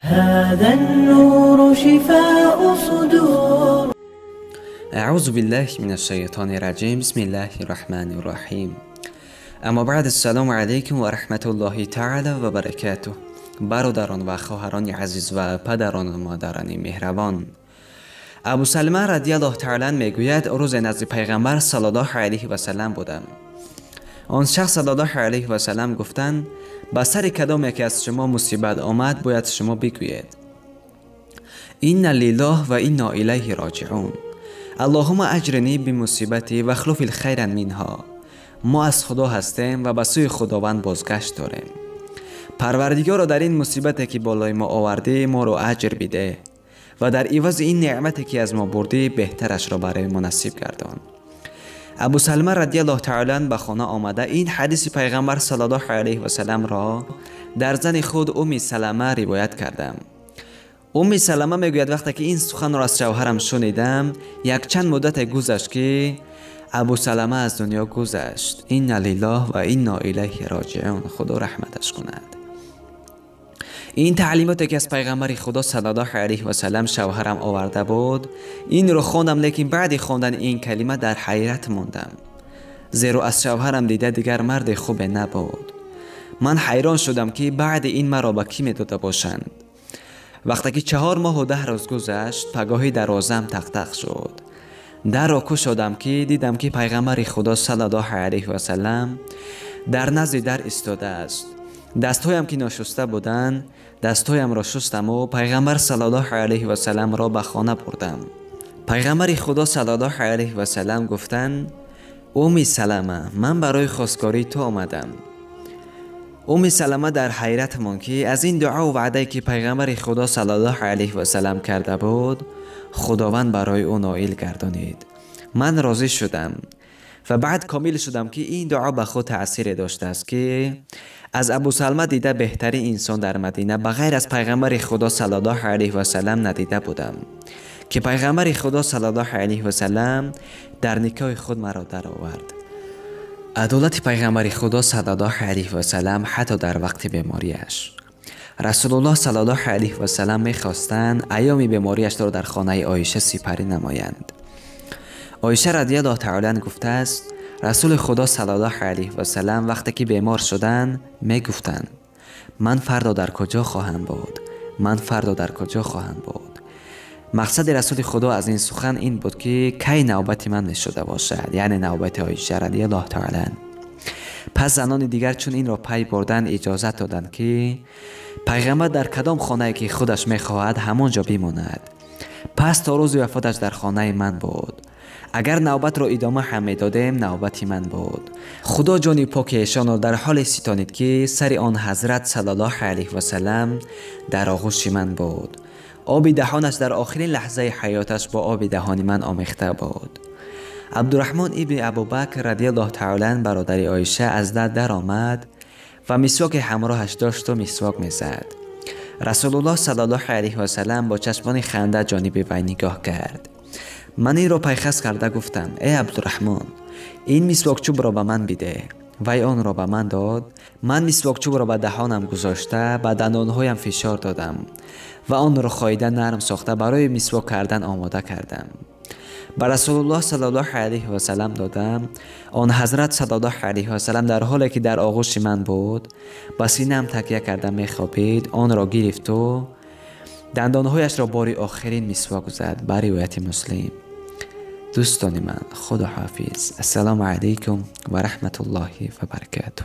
هذا النور شفاء صدور. اعوذ بالله من الشیطان الرجیم. بسم الله الرحمن الرحیم. اما بعد، السلام علیکم و رحمت الله تعالی و برکاته. برادران و خواهران عزیز و پدران و مادران مهربان، ابو سلمه رضی الله تعالی میگوید روز نزد پیغمبر صلی الله علیه و سلم بودم. آن شخص صلی الله علیه و سلم گفتند به سر کدام یکی از شما مصیبت آمد باید شما بگویید انا لله و انا الیه راجعون، اللهم اجرنی بمصیبتی و اخلف الخیر منها. ما از خدا هستیم و به سوی خداوند بازگشت داریم. پروردگارا در این مصیبتی که بالای ما آورده ما را اجر بده و در عوض این نعمتی که از ما برده بهترش را برای ما نصیب گردان. ابو سلمه رضی الله تعالی به خانه آمده این حدیث پیغمبر صلی الله علیه و سلم را در زن خود ام سلمه روایت کردم. ام سلمه میگوید وقتی که این سخن را از شوهرم شنیدم یک چند مدت گذشت که ابو سلمه از دنیا گذشت. انا لله و انا الیه راجعون. خدا رحمتش کند. این تعلیماتی که از پیغمبر خدا صلی الله علیه و سلم شوهرم آورده بود این رو خواندم، لیکن بعد خواندن این کلمه در حیرت ماندم، زیرا از شوهرم دیده دیگر مرد خوب نبود. من حیران شدم که بعد این مرا به کی میداده باشند. وقتی که 4 ماه و 10 روز گذشت پگاهی دروازه‌ام تق تق شد. در را گشودم که دیدم که پیغمبر خدا صلی الله علیه و سلم در نزد در ایستاده است. دستهایم که ناشسته بودند دستهایم را شستم و پیغمبر صلی الله علیه و سلم را به خانه بردم. پیغمبر خدا صلی الله علیه و سلم گفتند ام سلمه، من برای خواستگاری تو آمدم. ام سلمه در حیرت ماند که از این دعا و وعده که پیغمبر خدا صلی الله علیه و سلم کرده بود خداوند برای او نائل گردانید. من راضی شدم و بعد کامل شدم که این دعا به خود تأثیر داشته است که از ابو سلمه دیده بهترین انسان در مدینه به غیر از پیغمبر خدا صلی الله علیه و سلم ندیده بودم که پیغمبر خدا صلی الله علیه و سلم در نکاح خود مرا در آورد. عدالت پیغمبر خدا صلی الله علیه و سلم حتی در وقت بیماریش. رسول الله صلی الله علیه و سلم میخواستند ایام بیماریش را در خانه عایشه سپری نمایند. عایشه رضی الله تعالی عنها گفته است رسول خدا صلی الله علیه و سلم وقتی که بیمار شدند میگفتند من فردا در کجا خواهم بود، من فردا در کجا خواهم بود. مقصد رسول خدا از این سخن این بود که کی نوبت من نشده باشد، یعنی نوبت عایشه رضی الله تعالی عنها. پس زنان دیگر چون این را پی بردن اجازت دادند که پیغمبر در کدام خانه که خودش میخواهد همانجا بماند. پس تا روز وفاتش در خانه من بود. اگر نوبت را ادامه هم میدادیم نوبت من بود. خدا جان پاک ایشان را در حال ستانید که سر آن حضرت صلی الله علیه و سلم در آغوش من بود. آب دهانش در آخرین لحظه حیاتش با آب دهان من آمیخته بود. عبدالرحمن ابن ابوبکر رضی الله تعالی عنه برادر عایشه از در در آمد و مسواک همراهش داشت و مسواک میزد. رسول الله صلی الله علیه و سلم با چشمان خنده جانب وی نگاه کرد. من این را پیخست کرده گفتم ای عبدالرحمن، این مسواک چوب را به من بده. وی آن را به من داد. من مسواک چوب را به دهانم گذاشته به دندانهایم فشار دادم و آن را خایده نرم ساخته برای مسواک کردن آماده کردم. به رسول الله صلی الله علیه و سلم دادم. آن حضرت صلی الله علیه و سلم در حالی که در آغوش من بود به سینه‌ام تکیه کرده میخوابید آن را گرفت و دندانهایش را بار آخرین مسواک زد. بر روایت مسلم. دوستان من، خدا حافظ. السلام علیکم و رحمت الله و برکاته.